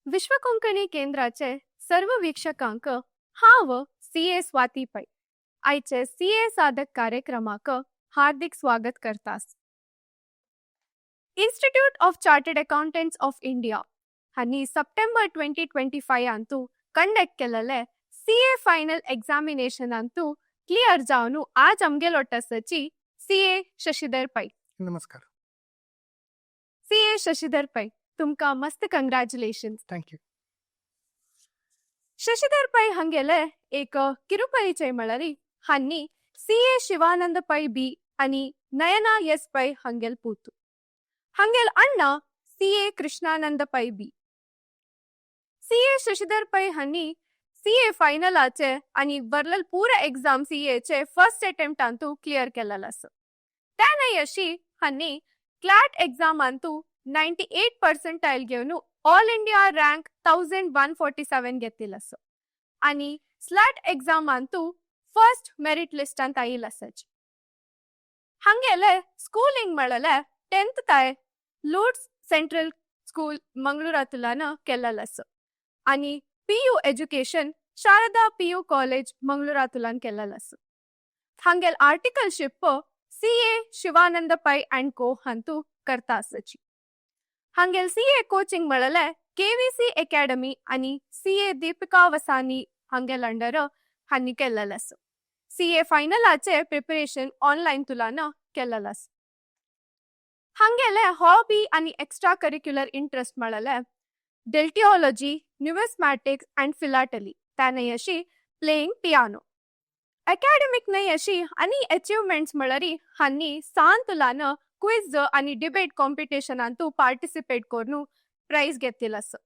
विश्व कोंकणी केंद्राचे सर्व वीक्षकांक हांव सी ए स्वाती पै आयचे सी ए साधक कार्यक्रमाक हार्दिक स्वागत करतास. Institute of Chartered Accountants of India हांणी सप्टेंबर 2025 अंतू कंडक्ट केलेले सी ए फायनल एक्झामिनेशन अंतू क्लियर जावन आज आमगेलो आसाची सी ए शशीधर पै. नमस्कार. सी ए शशीधर पै, तुमकां मस्त कंग्रॅच्युलेशन. Thank you. Shashidhar Pai हांगेले एक किरुपरिचय म्हळ्यार हांणी सी ए शिवानंद पै बी आनी नयना एस पै हांगेल पूत. हांगेल अण्णा सी ए कृष्णानंद पै बी. सी ए शशीधर पै हांणी सी ए फायनलाचे आनी बरलेल पुरा एक्झाम सी एचे फर्स्ट अटेम्प्टांतू क्लियर केलेलो आसा. त्या अशी हांणी क्लॅट एक्झामांतू 98 पर्सेंटायल घेवन All India Rank 1147 घेतिल्लो आसा आनी स्लॅट एक्झामांतू फर्स्ट मेरीट लिस्टांत आयिल्लो आसाची. हांगेले स्कूलिंग म्हळ्यार 10th ताय लूड्स सेंट्रल स्कूल मंगळूरांतल्यान केल्लेलो आसा आनी PU education Sharada PU college मंगळूरांतल्यान केल्लेलो आसा. हांगेल articleship C A Shivanand Pai and co हांतू करता आसाची. हांगेल सी ए कोचिंग म्हळ्यार केव्हीसी अकॅडमी आनी सी ए दीपिका वसानी हांगेल अंडर हांणी केल्लेलो आसा. सी ए फायनलाचे प्रिपरेशन ऑनलायन तुलान केल्लेलो आसा. हांगेले हॉबी आनी एक्स्ट्रा करिक्युलर इंट्रस्ट म्हळ्यार डेल्टिओलॉजी, न्युमिस्मॅटिक्स अँड फिलाटली. त्याने अशी प्लेइंग पियानो. अकॅडमिक न्हय अशी आनी अचिव्हमेंट्स म्हळ्यार हांणी सान तुलान क्विज आनी डिबेट कॉम्पिटिशनांतू पार्टिसिपेट करून प्राइज घेतिल्लो आसा.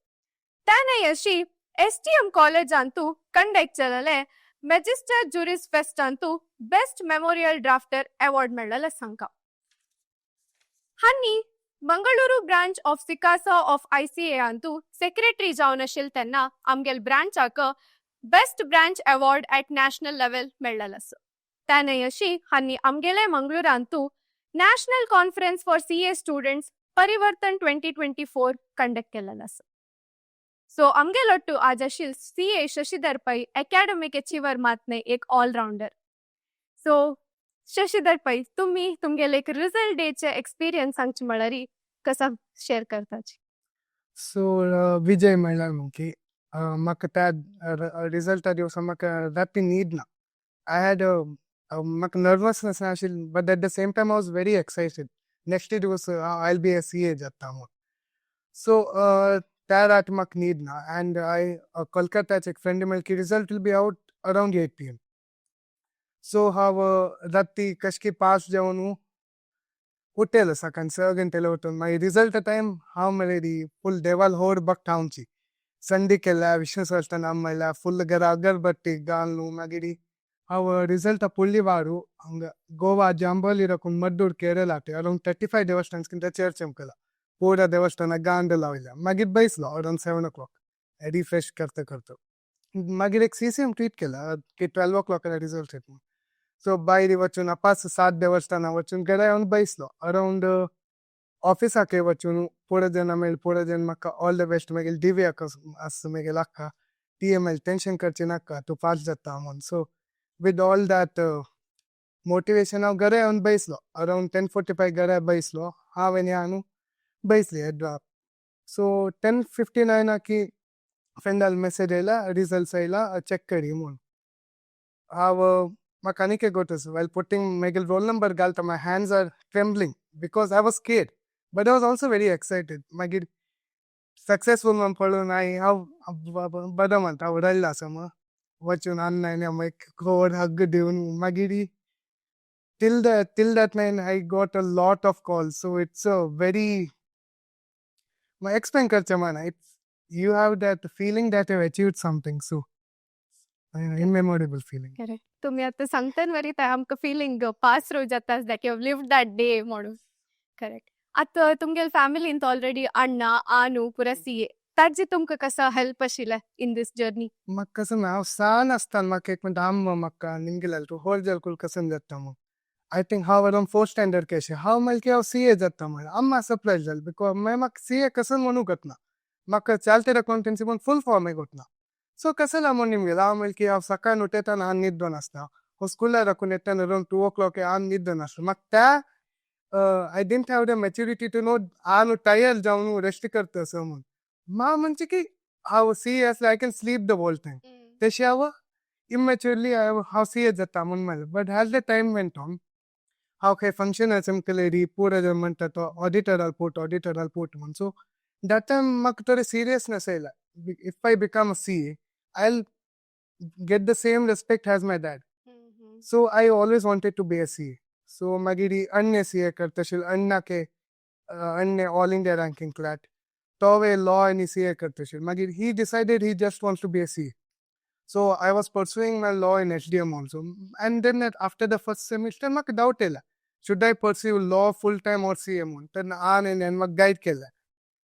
त्याने अशी एसडीएम कॉलेजांतू कंडक्ट केलेले मेजिस्टर जुरिस फेस्टांतू बेस्ट मेमोरियल ड्राफ्टर अवॉर्ड मेळ्ळेले सांका. हांणी मंगळुरू ब्रांच ऑफ सिकासा ऑफ आयसीए अंतू सेक्रेटरी जावन आशिल्ले तेन्ना आमगेल ब्रांचाक best branch award at national level मेळ्ळेलो आसा. त्याने अशी हांणी आमगेले मंगळुरांतू National Conference for CA Students Parivartan 2024 conduct केलेलो आसा. सो आमगेलोट्टू आज आशिल सी ए शशीधर पै, अकॅडमिक अचिवर मात न्हय, एक ऑलरावंडर. सो शशीधर पै, तुम्ही तुमगेले एक रिझल्ट डेचे एक्सपिरियन्स सांगचे म्हळ्यार कसा शेअर करताची? सो विजय म्हणल्यार न्हू की म्हाका त्या रिजल्टा दिवसा म्हाका राती न्हीद ना. I had म्हाका नर्वसनेस आशिल्ली, but at the same time I was very excited, next दिवस I will be a CA जाता म्हूण. सो त्या रात म्हाका न्हीद ना अँड I कोलकाताचे एक फ्रेंड मेळ्ळी की result will be out around 8 p.m. So हांव राती कशकी पास जावन उठेलो सकाळी 6 गंटेला उठून. मागीर रिजल्ट टायम हांव म्हळ्यार फुल देवाल होड भक्त आमची संडी केल्या, विष्णु सहस्त्रनाम म्हणल्यार फुल घरा अगरबत्ती घालून. मागीर हांव रिजल्ट पुळ्ळी वारू हांगा गोवा जांबोली राकून मड्डूर केरळाटे अराउंड 35 देवस्थान चर्च केला, पूरा देवस्थानाक गांड लावल्या. मागीर बैसलो अराउंड 7 ओ क्लॉक रिफ्रेश करता करता. मागीर एक सीसीएम ट्वीट केला की 12 ओ क्लॉक रिजल्ट येत. सो भायर वचून पांच सात देवस्थानां वचून घरा येवन बैसलो. अराउंड ऑफिसाकय वचून पुरो जाणां मेळ्ळी, पुरो जाण म्हाका ऑल the best. मागीर दिव्या आसा मागीर अक्का, ती मेळ्ळी, टेंशन करचें नाका, तूं पास जाता म्हूण. So with all that motivation हांव घरा येवन बैसलो. अराउंड 10:45 घरा बैसलो हांव आनी आनू बैसली एडवा. सो 10:59 की फ्रेंडाल मेसेज आयला, रिजल्ट्स आयला, चॅक करी म्हूण. हांव म्हाका आनीक एक गोट वायल पुटींग मागीर रोल नंबर घालता, my hands are trembling because I was scared, but I was also very excited. मागीर सक्सेसफूल म्हण पळोवन हांव बरो म्हणटा, हांव रडलो आसा. मग वचून अण्णा आनी एक व्हड हग दिवन मागीर till that nine I got a lot of calls. So it's a very explain करचें mana, it's you have that feeling that you achieved something, so immemorable feeling. Correct. तुम्ही आता सांगतान वरी ते आमकां फिलिंग पास रो जाता that you have lived that day म्हणून. Correct. आतां तुमगेले फॅमिलींत already अण्णा आनू पुरा सी ए, ताजी तुमकां कसो हेल्प आशिल्लें इन दीस जर्नी? म्हाका कसं हांव सान आसतना म्हाका एक म्हणटा अम्मा म्हाका निमगेलें, तूं होड जाल कसं जाता म्हूण. I think हांव अराउंड फोर्थ स्टँडर्ड कशें हांव म्हणलें की हांव सी ए जाता म्हण. अम्मा सरप्रायज जाली because मागीर म्हाका सी ए कसं म्हणूंक ना. म्हाका चार्टर्ड अकाउंटन्सी म्हूण फुल फॉर्मय गोतना. सो कसं म्हूण निमगेल हांव म्हणलें की हांव सकाळी उठयताना हांव न्हिदोन आसता, हांव स्कुलार राकून येताना अराउंड 2 ओ क्लॉक हांव न्हिदोन आसलो. म्हाका त्या I didn't have the maturity to know हांव टायर्ड जावन रेस्ट करता असो म्हूण. मा म्हणजे की हांव सी ए आसल्यार I can sleep the whole time. तशें हांव इमॅच्युअरली हांव सी ए जाता म्हूण म्हणलें, but as the time went on, हांव खंय फंक्शन चमकलेरी पुरो जण म्हणटा तो ऑडिटराल पोट, ऑडिटराल पोट म्हूण. सो that time म्हाका थोडें सिरियसनेस येयला, if I become a CA, I will get the same respect as my dad. So I always wanted to be a CA. So मागीर अण्णे सी ए करता आशिल्लो, अण्णाके अण्णे ऑल इंडिया रँकींग क्लॅट तो law आनी C ए करता आशिल्लो. मागीर he decided he just wants to be a CA. So I was pursuing my law in SDM also, and then after the first semester म्हाका डावट येयला, should I pursue law full time or CA म्हूण. तर आन म्हाका guide केला,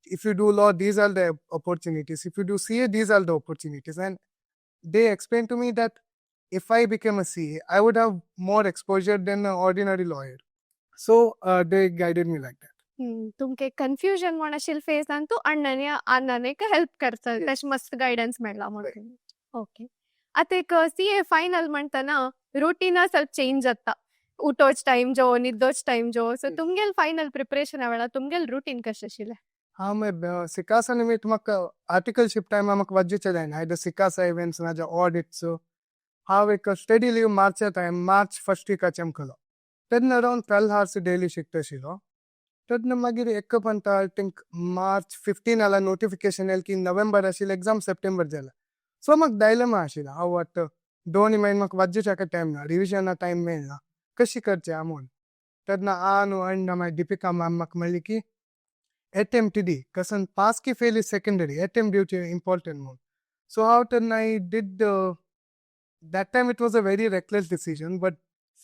if you do law, these are the opportunities, if you do CA, these are the opportunities. And they explained to me that if I became a CA, I would have more exposure than an ordinary lawyer. So they guided me like that. Tumke confusion म्हण आशिल्ले Fajans तूं अण्णाने अण्णानेक help करता, तशें मस्त guidance मेळ्ळा म्हणून. Okay, आतां एक सी ए फायनल म्हणटना रुटीन ಸ್ವಲ್ಪ चेंज जाता, उठोच टायम जो, न्हिदोच टायम जो. सो तुमगेल फायनल प्रिपरेशन वेळार तुमगेल रुटीन कशें आशिल्लें? हांव मागीर सिकासा निमित्त म्हाका आर्टिकलशीप टायमार म्हाका वाज्जेचें जायना, आयदर सिकासा इव्हेंट्स नाजाल्यार ऑडिट्स. हांव एक स्टडी लीव मार्चा टायम, मार्च फर्स्ट विकाचे चमकलो तेन्ना अराउंड 12 हॉर्स डेली शिकता आशिल्लो. तेन्ना मागीर एक पंता I think मार्च 15 आला नोटिफिकेशन येयलें की नोव्हेंबर आशिल्लें एग्जाम, सप्टेंबर जाला. सो म्हाका डायलेमा आशिल्लो, हांव आतां दोन म्हयने म्हाका वाज्जेच्या टायम ना, रिविजना टायम मेळना, कशी करचें हांव म्हूण. तेन्ना आन अण्णा मागीर दिपिका मॅम म्हाका म्हणली की अटेम्प्ट दी, कसन पास की फेल is secondary, attempt दिवचे इम्पॉर्टंट म्हूण. सो हांव तेन्ना I did. That time it was a very reckless decision, but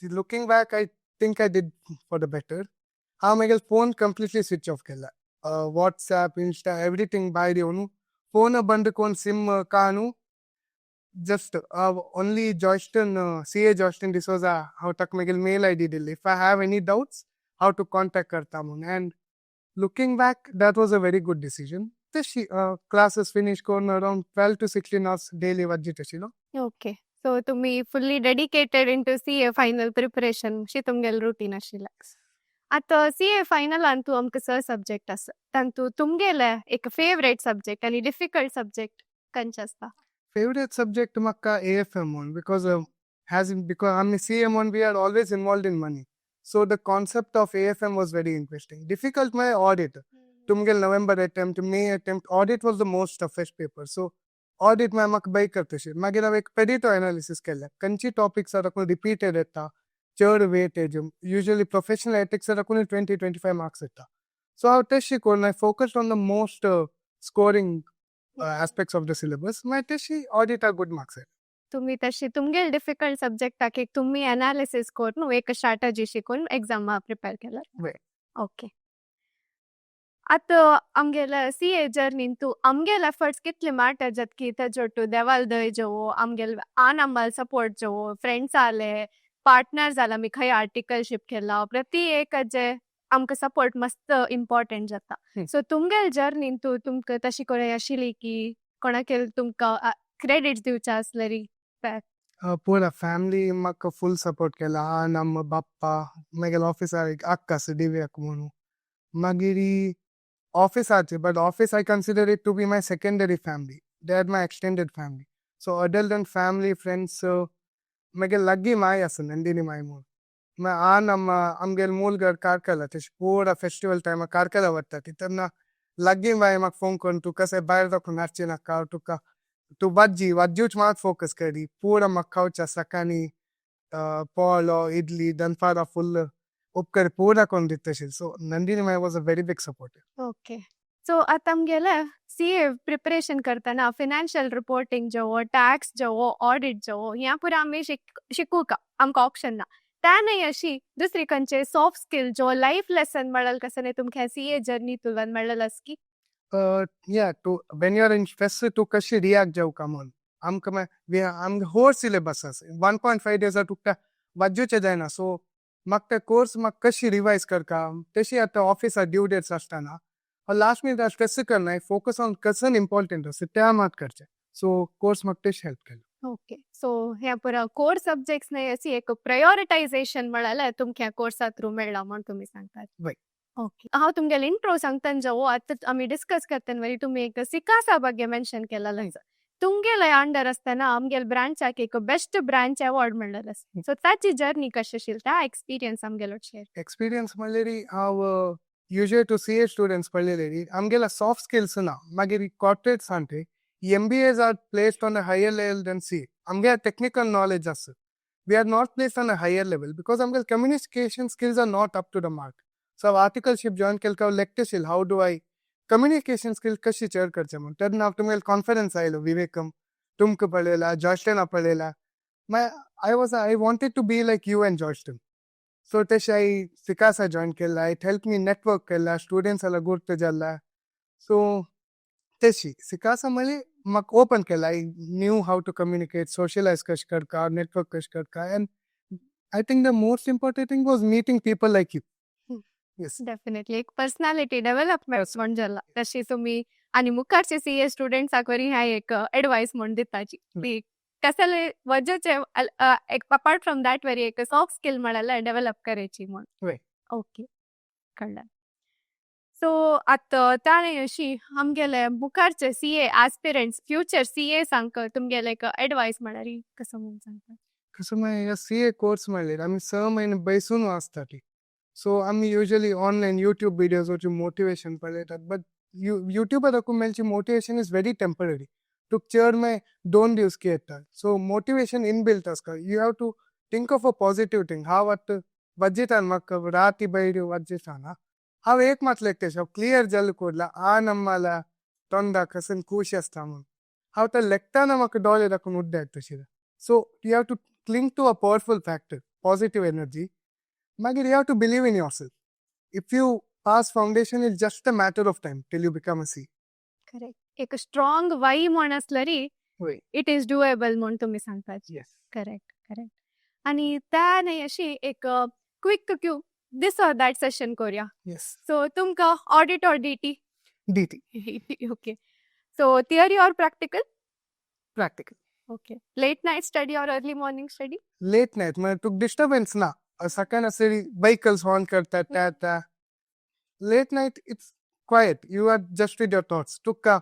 looking back, I think I did for the better. हांव मागीर फोन कंप्लिटली स्विच ऑफ केला, WhatsApp, Insta, everything भायर येवन phone बंद करून, सिम काडून, just only Joyston, C A Joyston D'Souza हांव ताका मागीर mail I D Delhi, if I have any doubts, how to contact करता म्हूण. And looking back, that was a very good decision. तशी क्लासेस फिनिश करून around 12 to 16 hours daily वाज्जीत आशिल्लो. Okay, so तुम्ही fully dedicated into CA final preparation अशी तुमगेले routine आशिल्लें. आतां C ए फायनलान तूं आमकां स सब्जेक्ट आसा, तांतू तुमगेले एक फेवरेट सब्जेक्ट आनी डिफिकल्ट सब्जेक्ट खंयचे आसता? फेवरेट सब्जेक्ट म्हाका ए एफ एम म्हूण, because has because आमी सी ए म्हूण we are always involved in money, so the concept of AFM was very interesting. Difficult म्हळ्यार audit. तुमगेले November attempt, May attempt, audit was the most toughest paper. So audit म्हळ्यार म्हाका बरें करता तशें. मागीर हांवें एक पेरिटो एनालिसीस केलें, खंयची टॉपिक्स आतां रिपीटेड येता, चड वेटेज. युजली प्रोफेशनल एथिक्स राखून 20-25 मार्क्स येता. सो हांव तें शिकून I focused on the most scoring aspects of the syllabus. मागीर तशी ऑडिटाक गुड मार्क्स येता. तुम्ही तशी तुमगेले डिफिकल्ट सब्जेक्टाक एक तुम्ही एनालिसिस करून एक स्ट्रॅटजी शिकून एक्झामा प्रिपेर केला. वय. ओके, आतां आमगेले सी ए जर्नीन तूं आमगेले एफर्ट्स कितले मॅटर जात की तेजो देवाल दय जेवो, आमगेले आन आम्हाला सपोर्ट जेवो, फ्रेंड्स आले, पार्टनर जाला, आमी खंय आर्टिकलशीप केला, प्रति एक जे आमकां सपोर्ट मस्त इम्पॉर्टंट जाता. सो तुमगेले जर्नीन तूं तुमकां तशी कोणा आशिल्ली की कोणाक तुमकां क्रेडिट्स दिवचे आसलेरी? पुरा फॅमिली म्हाका फुल सपोर्ट केला. आन बाप्पा, मागीर ऑफिसार एक अक्का आसा, दिव्याक म्हणून. मागीर ऑफिसाचे, but office I consider it to be my secondary family, they are my extended family. So other than family, friends, मागीर लागीं माय आसा, नंदिनी माय म्हणून. मागीर आन आमगेले मूलघर कार्कला, तशें पुरा फेस्टिवल टायमार कार्कला वता ती. तेन्ना लागीं माय म्हाका फोन करून, तूं कशें भायर राखून हाडचें नाका, तुका तूं वाज्जी वाज्जूच मात फोकस करी. पुरा म्हाका खावचें सकाळीं पोलो, इडली, दनपारां फुल्ल उपकर पुरा करून दिता तशें. So Nandini my was a very big supporter. Okay, so आतां आमगेले सी ए प्रिपरेशन करतना फिनान्शियल रिपोर्टिंग जेवो, टॅक्स जेवो, ऑडिट जेवो, ह्या पुरा आमी शिकूका आमकां ऑप्शन ना. त्या न्हय अशी दुसरी खंयचे सॉफ्ट स्किल जो लायफ लेसन मेळल कसं तुमकां सी ए जर्नी तुलन मेळल की? Yeah, to when you are in stress, तूं कशी रिॲक्ट जावका म्हूण. आमकां आमकां होल सिलेबस आसा, 1.5 डेजा तुका वाज्जूचें जायना. सो म्हाका ते कोर्स म्हाका कशी रिवायज करका, तशी आतां ऑफिसार ड्यू डेट्स आसतना हांव लास्ट मिनट स्ट्रेस करना, फोकस ऑन कसन इम्पॉर्टंट आसा त्या मात करचें. सो कोर्स म्हाका तेश हेल्प केलो. ओके, सो हे पुरा कोर सब्जेक्ट्स न्हय, अशी एक प्रयोरिटायझेशन म्हळ्यार तुमच्या कोर्सा थ्रू मेळ्ळा म्हण तुमी सांगतात. वय. ओके, हांव तुमगेले इंट्रो सांगतना जो आतां आमी डिस्कस करतना वरी तुमी एक सिकासा ಬಗ್ಗೆ ಮೆನ್ಷನ್ केलेलो. तुमगेले अंडर आसतना आमगेल ब्रांचाक एक बेस्ट ब्रांच अवॉर्ड मेळ्ळेलो. सो ताची जर्नी कशी आशिल्ली, त्या एक्सपिरियन्स आमगेलो शेअर. एक्सपिरियन्स म्हणल्यार हांव युजली टू सीए स्टुडंट्स पळयलेली आमगेला सॉफ्ट स्किल्स ना. मागीर कॉर्पोरेट सांगते, MBAs are placed on a higher level than CA. आमगे टेक्निकल नॉलेज आसा, we are not placed on a higher level because आमगे communication skills are not up to the mark. So हांव आर्टिकलशीप join केलें काय लेक्टेशील how do I communication skill कशी चड करचें म्हूण. तेन्ना हांव तुमगेलो कॉन्फिडन्स आयलो, विवेकम तुमकां पळयला, जॉयस्टना पळयला. मागीर I wanted to be like you and Joyston. So तशें हांवें सिकासा जॉयन केला, it help me network केला, स्टुडंट्साला गुर्त जाला. सो तशी सिकासा म्हणल्यार म्हाका ओपन केला, I knew how to communicate, socialize कशें करता, नेटवर्क कशें करता, and I think the most important thing was meeting people like you. Yes. Definitely एक पर्सनॅलिटी डेव्हलपमेंट म्हण जाला तशी तुमी आनी मुखारचे सीए स्टुडंट्साक वरी ह्या एक एडवायस म्हण दिताची ती कसले वजचे एक अपार्ट फ्रॉम that वरी एक सॉफ्ट स्किल म्हळ्यार डेव्हलप करायची म्हण. वय. ओके, कळ्ळें. सो आतां ताणें अशी आमगेले मुखारचे सीए आस्पिरंट्स, फ्युचर सीए सांग तुमगेले एक एडवायस म्हळ्यार कसो म्हूण सांगता? कसो मागीर सीए कोर्स म्हणल्यार आमी 6 म्हयने बैसून वाचता. सो आमी युजली ऑनलायन युट्यूब विडियोज वचून मोटिवेशन पळयतात, बट युट्यूबार दाखोवन मेळची मोटिवेशन is very temporary. तुका चड मागीर 2 दीस येता. सो मोटिवेशन इनबिल्ट आसता. You have to think of a positive thing. हांव आतां वज्जितान म्हाका राती बैर वज्जितान हांव एक मात लेखतेश, हांव क्लियर जालें कोडला आ नम्माला तोंडा कसन खूश आसता म्हूण. हांव ते लेखताना म्हाका दोळे दाखोवन उड्डायत तशें. So you have to cling to a powerful factor, positive energy. मागीर you have to believe in yourself. If you pass foundation, is just a matter of time till you become a CA. Correct, एक strong Y म्हण आसल्यारी वय. It is doable म्हूण तुमी सांगतात. येस. Correct correct आनी त्या न्हय अशी एक quick Q this or that session करूया. येस. सो तुमकां audit or DT? DT. Okay, so theory or practical? Practical. Okay, late night study or early morning study? Late night म्हणजे तुका डिस्टर्बन्स ना. सकाळ असे व्हेकल्स हॉर्न करतात त्या त्या. Late night it's quiet, you are just with your thoughts. तुका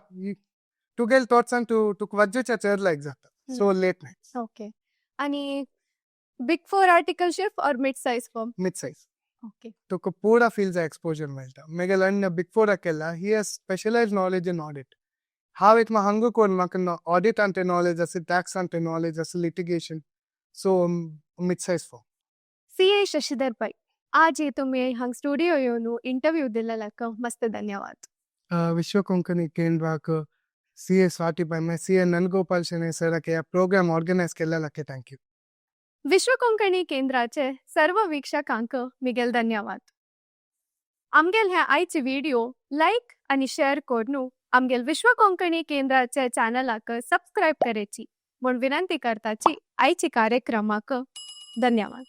तुगेले थॉट्स आनी तूं तुका वज्जेच्या चेर लायक जाता. So late night. ओके, आणि big four articleship or mid size firm? Mid size. Okay. तुका पुरा फील्डचा एक्सपोजर मेळटा. मेगेल अण्ण बिग फोराक केला, he has specialize knowledge in audit. हांव एक हांगा कोण म्हाका ऑडिट आनी नॉलेज आसा, टॅक्स आनी नॉलेज आसा, litigation. So mid size firm. C ए शशीधर पै, आज हे तुम्ही हांग स्टुडिओ येवन इंटरव्यू दिलेल्याक मस्त धन्यवाद. विश्व कोंकणी केंद्राक, सी ए स्वाती पै, सी ए नंदगोपाल शेणै सराक ह्या प्रोग्राम ऑर्गनायज केल्ल्याक thank you. विश्व कोंकणी केंद्राचे सर्व वीक्षकांक मिगेल धन्यवाद. आमगेल हे आयचे व्हिडिओ लायक आणि शेअर करून आमगेल विश्व कोंकणी केंद्राचे चॅनलाक सबस्क्राईब करायची म्हूण विनंती करताची. आयचे कार्यक्रमाक धन्यवाद.